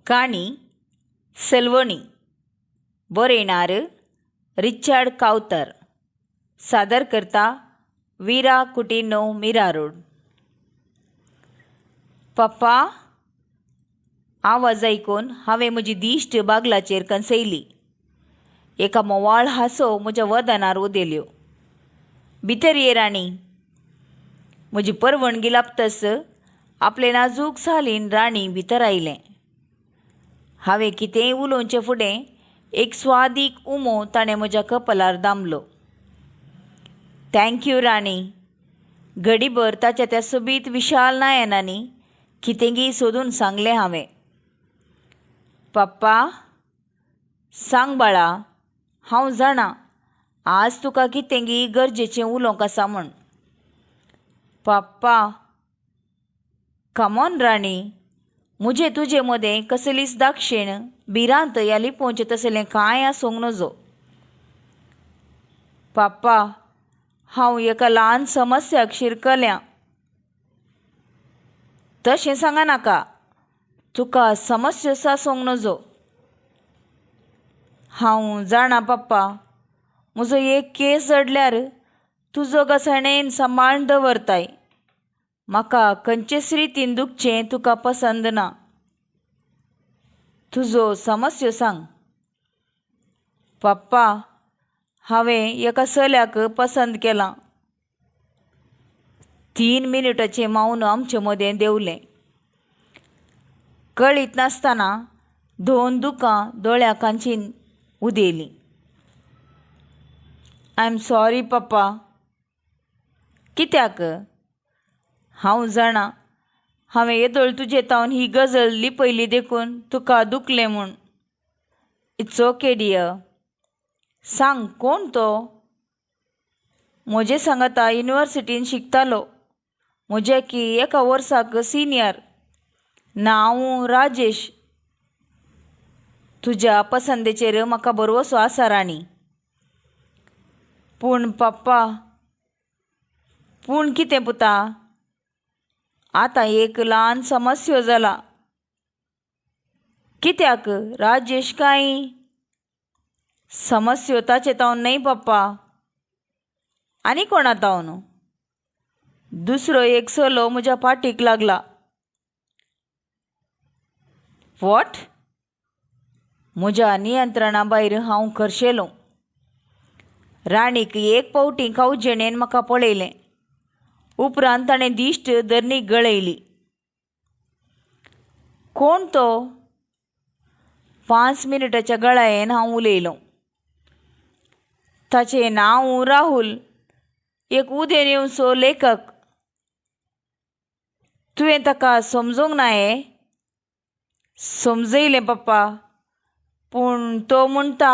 काणी सलवणी, बरयणार रिचार्ड कावतर, सादर करता वीरा कुटिनो, मीरा रोड. पप्पा, आवाज आयकून हांवें म्हजी दिश्ट बागलाचेर कनसयली. एका मोवाळ हांसो म्हज्या वदनार उदेल्यो. भितर ये राणी. म्हजी परवणगी लाबतस आपले नाजूक सालीन राणी भितर आयलें. हांवें कितेंय उलोवचें फुडें एक स्वादीक उमो ताणें म्हज्या कपलार दामलो. Thank you राणी. घडीभर ताच्या त्या सोबीत विशाल नयनांनी कितेंगी सोदून सांगलें हांवें. पप्पा, सांग बाळा, हांव जाणा आज तुका कितेंगी गरजेचें उलोवंक आसा म्हूण. पप्पा, कमॉन राणी, म्हजे तुजे मदें कसलीच दाक्षिण भिरांत या लिपोवचें तसलें कांय आसूंक नजो. पप्पा, हांव एका ल्हान समस्याक शिरकल्या. तशें सांगनाका, तुका समस्या आसूंक नजो. हांव जाणा पप्पा, म्हजो एक केस जडल्यार तुजो घसाणेन सांबाळून दवरताय. म्हाका खंयचेच रितीन दुखचें तुका पसंद ना. तुजो समस्यो सांग. पप्पा, हांवें एका चल्याक पसंद केलां. 3 मिनटाचें मौन आमचे मदें देंवलें. कळीत नासतना 2 दुकां दोळ्या कांचीन उदेलीं. I am sorry पप्पा. कित्याक? हांव जाणा हांवें येदोळ तुजे तावन ही गजल लिपयली देखून तुका दुखलें म्हूण. It's okay dear. सांग, कोण तो? म्हजे सांगाता युनिवर्सिटीन शिकतालो, म्हज्या की एका वर्साक सिनियर. नांव राजेश. तुज्या पसंदेचेर म्हाका भरवसो आसा राणी. पूण पप्पा. पूण कितें पुता? आतां एक ल्हान समस्या जाला. कित्याक राजेश कांय समस्यो ताचे तावन न्हय पप्पा. आनी कोणा तावन? दुसरो एक चलो म्हज्या पाटीक लागला. What? म्हज्या नियंत्रणा भायर हांव खर्शेलो. राणीक एक पावटी कावजेणेन म्हाका पळयलें. उपरांत ताणें दिश्ट धरणीक गळयली. कोण तो? 5 मिनटाच्या गळायेन हांव उलयलों. ताचें नांव राहुल, एक उदेन येवचो लेखक. तुवें ताका समजूंक ना हें? समजयलें पप्पा, पूण तो म्हणटा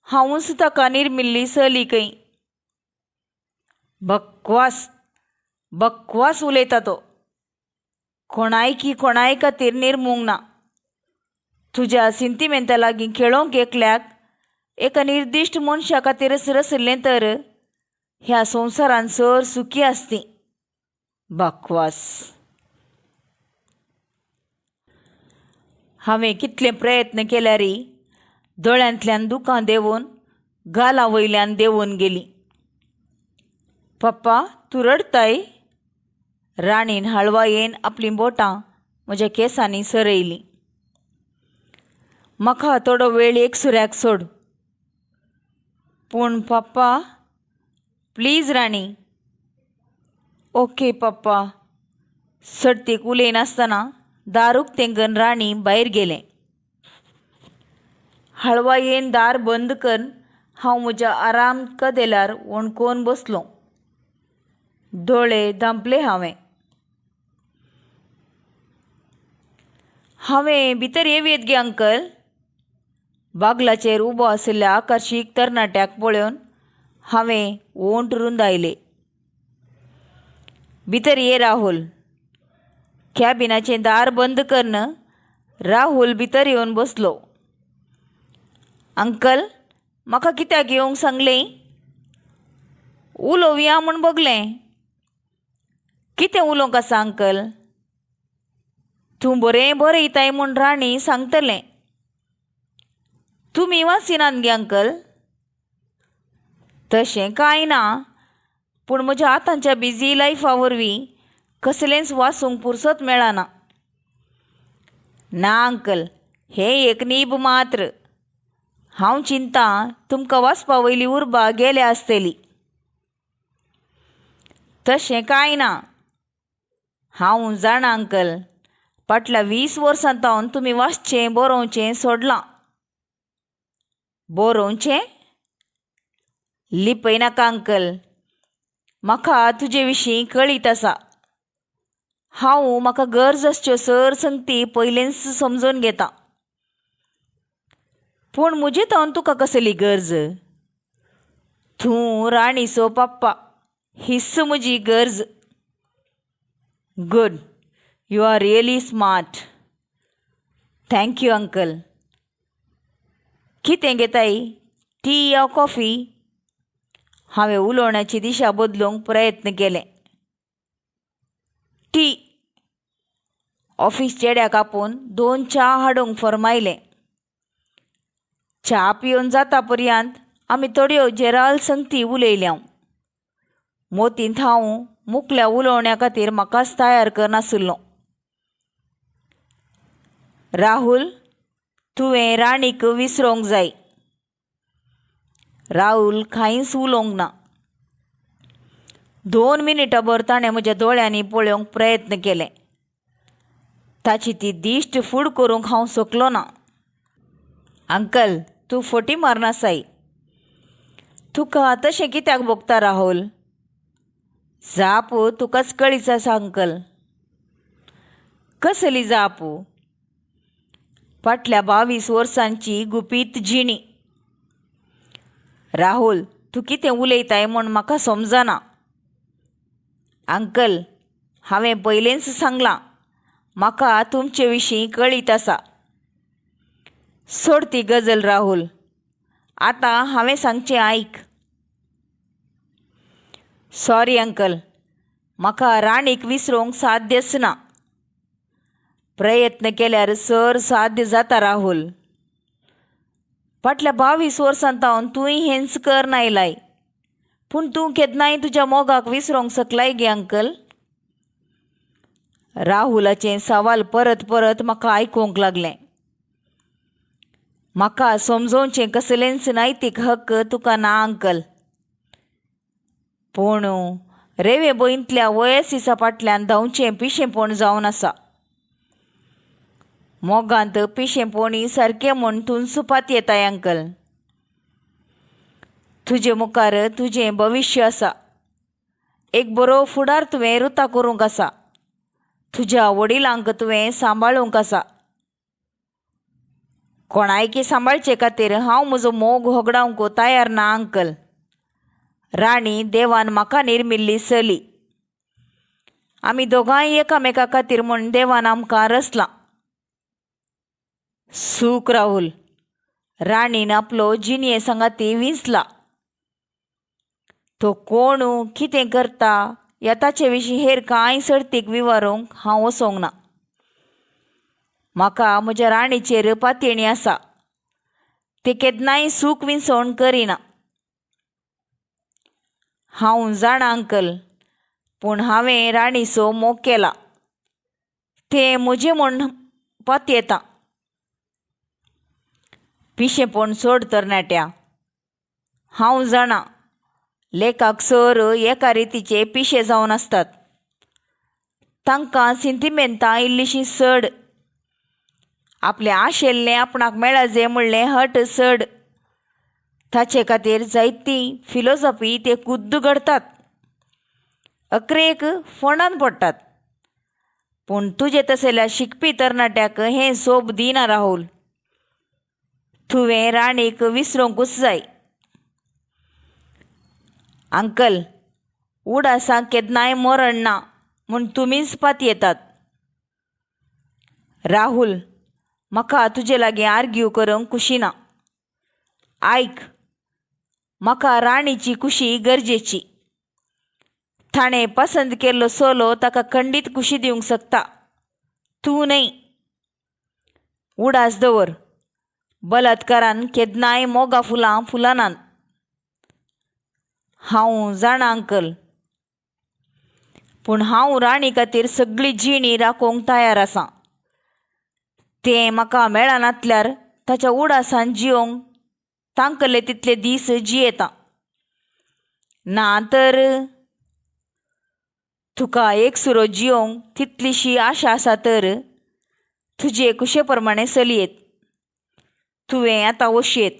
हांवूच ताका निर्मिल्ली चली खंय. बकवास बकवास उलयता तो. कोणायकी कोणाय खातीर निर्मूंक ना. तुज्या सिंतिमेंता लागीं खेळोंक एकल्याक एका निर्दिश्ट मनशा खातीरच रशिल्लें तर ह्या संवसारान सर सुखी आसती. बकवास. हांवें कितले प्रयत्न केल्यार दोळ्यांतल्यान दुकां देंवून गाला वयल्यान देंवून गेलीं. पप्पा, तूं रडताय? राणीन हाळवायेन आपलीं बोटां म्हज्या केंसांनी सरयलीं. म्हाका थोडो वेळ एकसुऱ्याक सोड. पूण पप्पा. Please Rani. ओके पप्पा. सडतीक उलयनासतना दार उक्तें करून राणी भायर गेलें. हळवायेन दार बंद करून हांव म्हज्या आराम कदेलार वणकोवन बसलों. दोळे धांपले हांवें. हांवें भितर येवयेत गे अंकल? बागलाचेर उबो आशिल्ल्या आकर्शीक तरणाट्याक पळोवन हांवें ओंठ रुंदायले. भितर ये राहुल. कॅबिनाचें दार बंद करून राहुल भितर येवन बसलो. अंकल, म्हाका कित्याक येवंक सांगलें? उलोवया म्हूण बगलें. कितें उलोवंक आसा अंकल? तूं बरें बरयताय म्हूण राणी सांगतलें. तुमी वाचिनात गे अंकल? तशें कांय ना, पूण म्हज्या आतांच्या बिजी लायफा वरवीं कसलेंच वाचूंक पुरसत मेळना. ना अंकल, हें एक नीब मात्र. हांव चिंता तुमकां वाचपा वयली उर्बा गेल्या आसतली. तशें कांय ना. हांव जाणा अंकल, फाटल्या 20 वर्सां सावन तुमी वाचचें बरोवचें सोडलां. बरोवचें? लिपयनाका अंकल, म्हाका तुजे विशीं कळीत आसा. हांव म्हाका गरज आसच्यो सर संगती पयलींच समजून घेता. पूण म्हजे तावन तुका कसली गरज? तूं राणीचो पप्पा, हीच म्हजी गरज. Good, you are really smart. Thank you uncle. कितें घेताय, टी या कॉफी? हांवें उलोवण्याची दिशा बदलूंक प्रयत्न केले. टी. ऑफिस चेड्याक आपोवन 2 च्या हाडूंक फर्मायलें. च्या पिवन जाता पर्यंत आमी थोड्यो जेराल संगती उलयल्या. मोतींत हांव मुकल्या उलोवण्या खातीर म्हाकाच तयार करनाशिल्लो. राहुल, तुवें राणीक विसरोंक जाय. राहुल कांयच उलोवंक ना. 2 मिनटां भर ताणें म्हज्या दोळ्यांनी पळोवंक प्रयत्न केले. ताची ती दिश्ट फूड करूंक हांव शकलो ना. अंकल, तूं फटी मारनासाय. तुका तशें कित्याक भोगता राहुल? जाप तुकाच कळीच आसा अंकल. कसली जाप? फाटल्या 22 वर्सांची गुपीत जिणी. राहुल, तूं कितें उलयताय म्हूण म्हाका समजना. अंकल, हांवें पयलींच सांगलां, म्हाका तुमचे विशीं कळीत आसा. सोड ती गजल राहुल, आतां हांवें सांगचें आयक. सॉरी अंकल, म्हाका राणीक विसरूंक साध्यच ना. प्रयत्न केल्यार सर साध्य जाता राहुल. फाटल्या 22 वर्सां सावन तूंय हेंच कर आयलाय, पूण तूं केन्नाय तुज्या मोगाक विसरूंक शकलाय गे अंकल? राहुलाचें सवाल परत परत म्हाका आयकूंक लागलें. म्हाका समजोवचें कसलेंच नैतीक हक्क तुका ना अंकल. पूण रेवे बोंयतल्या वयसिसा फाटल्यान धांवचें पिशेंपण जावन आसा. मोगांत पिशेंपणी सारकें म्हूण तूंच पातयेताय अंकल. तुजे मुखार तुजें भविश्य आसा. एक बरो फुडार तुवें रुता करूंक आसा. तुज्या वडिलांक तुवें सांबाळूंक आसा. कोणायकी सांबाळचे खातीर हांव म्हजो मोग होगडावंक तयार ना अंकल. राणी देवान म्हाका निर्मिल्ली चली. आमी दोगांय एकामेका खातीर म्हूण देवान आमकां रचलां. सूख राहुल, राणीन आपलो जिणये सांगाती विंचला. तो कोण कितें करता या ताचे विशीं हेर कांय सर्तीक विवारूंक हांव वचोंक ना. म्हाका म्हज्या राणीचेर पातयेणी आसा. ते केन्नाय सूख विंचवण करिना. हांव जाणा अंकल, पूण हांवें राणीचो मोग केला. तें म्हजें म्हूण पातयेता. पिशेंपण सोड तरणाट्या. हांव जाणा, लेखक सर एका रितीचे पिशे जावन आसतात. तांकां सिंतिमेंतां इल्लीशीं चड, आपलें आशिल्लें आपणाक मेळाजे म्हणलें हट चड. ताचे खातीर जायती फिलोसॉफी ते खुद्द घडतात, अकरेक फोंडान पडटात. पूण तुजे तसल्या शिकपी तरणाट्याक हें सोब दिना राहुल. तुवें राणीक विसरूंकूच जाय. अंकल, उडासांक केन्नाय मरण ना म्हूण तुमीच पातयेतात. राहुल, म्हाका तुजे लागीं आर्ग्यू करूंक खुशी ना. आयक, म्हाका राणीची खुशी गरजेची. ताणें पसंत केल्लो सोलो ताका खंडीत खुशी दिवंक शकता. तूं न्हय. उडास दवर, बलात्कारान केन्नाय मोगा फुलां फुलनात. हांव जाणा अंकल, पूण हांव राणी खातीर सगळी जिणी राखूंक तयार आसा. तें म्हाका मेळनातल्यार ताच्या उडासान जियोंक तांकले तितले दीस जियेता. ना तर तुका एकसुरो जियोंक तितलीशी आशा आसा तर तुजे कुशे प्रमाणे चलयेत. तुवें आतां वशयेत.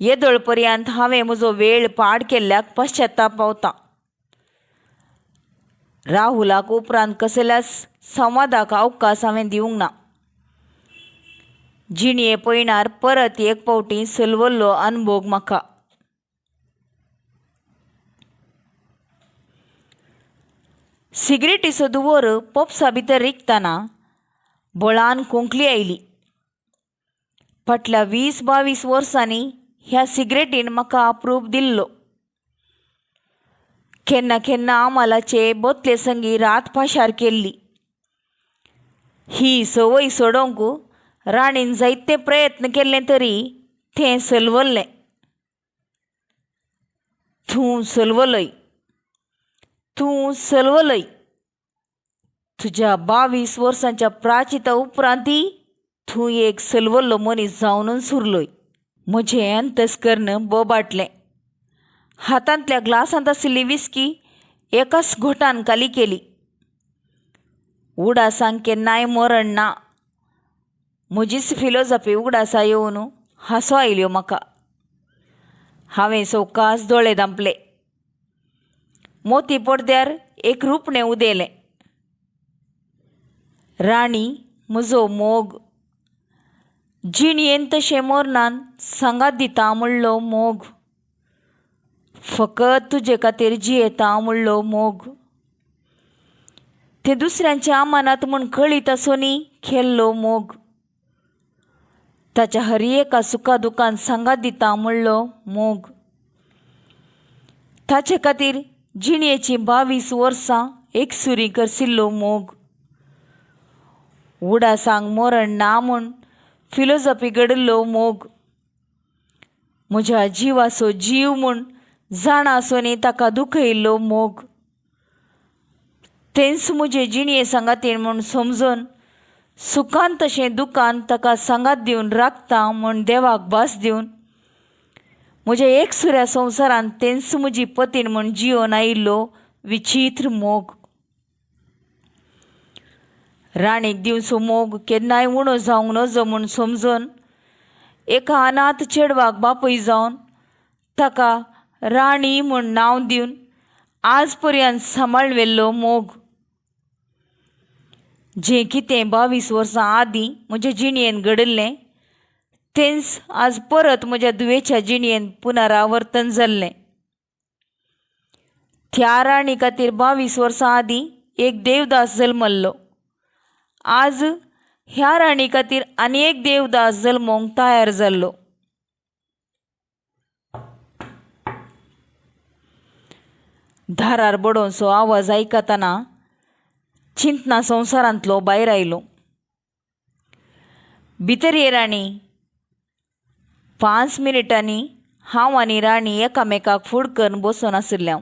येदोळ पर्यंत हांवें म्हजो वेळ पाड केल्ल्याक पश्चाताप पावता. राहुलाक उपरांत कसल्याच संवादाक अवकाश हांवें दिवंक ना. जिणये पयणार परत एक फावटी सलवल्लो अनभोग म्हाका. सिगरेटीचो दुवोर पोपसा भितर रिगतना बळान खोंकली आयली. फाटल्या 20-22 वर्सांनी ह्या सिगरेटीन म्हाका अप्रूप दिल्लो. केन्ना केन्ना आमालाचे बोतले संगी रात पाशार केल्ली. ही संवय सोडोवंक राणीन जायते प्रयत्न केल्ले तरी तें सलवल्लें. तूं सलवलय, तूं सलवलय. तुज्या 22 वर्सांच्या प्राचिता उपरांतय तूं एक सलवल्लो मनीस जावनच उरलोय. म्हजें अंतस्कर्ण बोबाटलें. हातांतल्या ग्लासांत आशिल्ली विस्की एकाच घोटान खाली केली. उडासांक केन्नाय मरण ना. म्हजीच फिलोजॉफी उगडासा येवन हांसो आयल्यो म्हाका. हांवें सवकास दोळे धांपले. मोती पडद्यार एक रुपणें उदेलें. राणी म्हजो मोग, जिणयेन तशें मरणान सांगात दिता म्हणलो मोग, फकत तुजे खातीर जियेता म्हणलो मोग, ते दुसऱ्यांच्या अमानात म्हूण कळीत आसूनय केल्लो मोग, ताच्या हर एका सुखा दुखान सांगात दिता म्हणलो मोग, ताचे खातीर जिणयेचीं 22 वर्सां एकसुरी करसिल्लो मोग, उडासांक मरण ना म्हूण फिलोजॉफी घडिल्लो मोग, म्हज्या जिवाचो जीव म्हूण जाणा आसूनय ताका दुखयिल्लो मोग, तेंच म्हजे जिणये सांगातीन म्हूण समजून सुखान तशें दुखान ताका सांगात दिवन राखता म्हूण देवाक भास दिवन म्हज्या एकसुऱ्या संवसारांत तेंच म्हजी पतीण म्हूण जियोन आयिल्लो विचित्र मोग. राणीक दिवचो मोग केन्नाय उणो जावंक नजो म्हूण समजून एका अनाथ चेडवाक बापूय जावन ताका राणी म्हूण नांव दिवन आज पर्यंत सांबाळ व्हेल्लो मोग. जें कितें 22 वर्सां आदीं म्हजे जिणयेन घडिल्लें तेंच आज परत म्हज्या धुवेच्या जिणयेन पुनरावर्तन जाल्लें. त्या राणी खातीर 22 वर्सां आदीं एक देवदास जल्मल्लो. आज ह्या राणी खातीर आनी एक देवदास जल्मोंक तयार जाल्लो. दारार बडोवचो आवाज आयकतना चिंतना संवसारांतलो भायर आयलो. भितर ये राणी. 5 मिनटांनी हांव आनी राणी एकामेकाक फूड करून बसून आशिल्लें.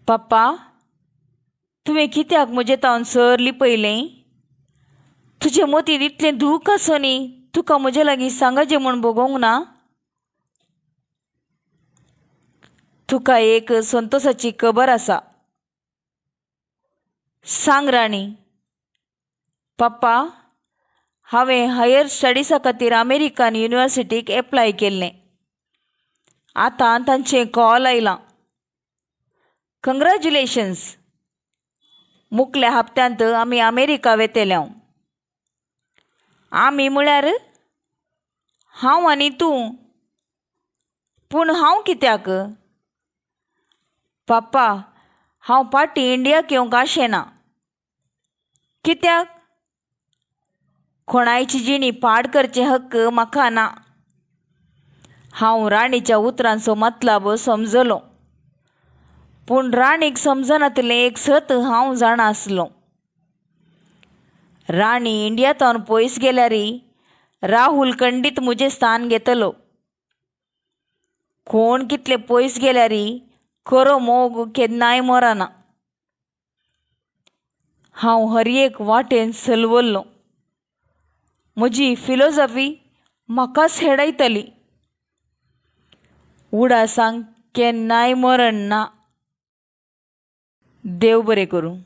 पप्पा, तुवें कित्याक म्हजें तावन सर लिपयलें? तुजे मतींत इतलें दूख आसूं न्ही तुका म्हजे लागीं सांगचें म्हूण भोगोवंक ना? तुका एक संतोसाची खबर आसा. सांग राणी. पप्पा, हांवें हायर स्टडिजा खातीर अमेरिकन युनिवर्सिटीक एप्लाय केल्लें. आतां तांचें कॉल आयलां. कंग्रेच्युलेशन्स. मुखल्या हप्त्यांत आमी अमेरिका वेतेले. आमी म्हळ्यार हांव आनी तूं. पूण हांव कित्याक? पप्पा, हांव फाटीं इंडियाक येवंक आशेना. कित्याक? कोणायची जिणी पाड करचें हक्क म्हाका ना. हांव राणीच्या उतरांचो मतलाब समजलो. पूण राणीक समजनातलें एक सत हांव जाणा आसलों. राणी इंडियांतल्यान पयस गेल्यार राहुल खंडीत म्हजें स्थान घेतलो. कोण कितले पयस गेल्यार खरो मोग केन्नाय मरना. हांव हर एक वाटेन सलवल्लों. म्हजी फिलोजॉफी म्हाकाच हेडयतली. उडासांक केन्नाय मरण ना. देव बरें करूं.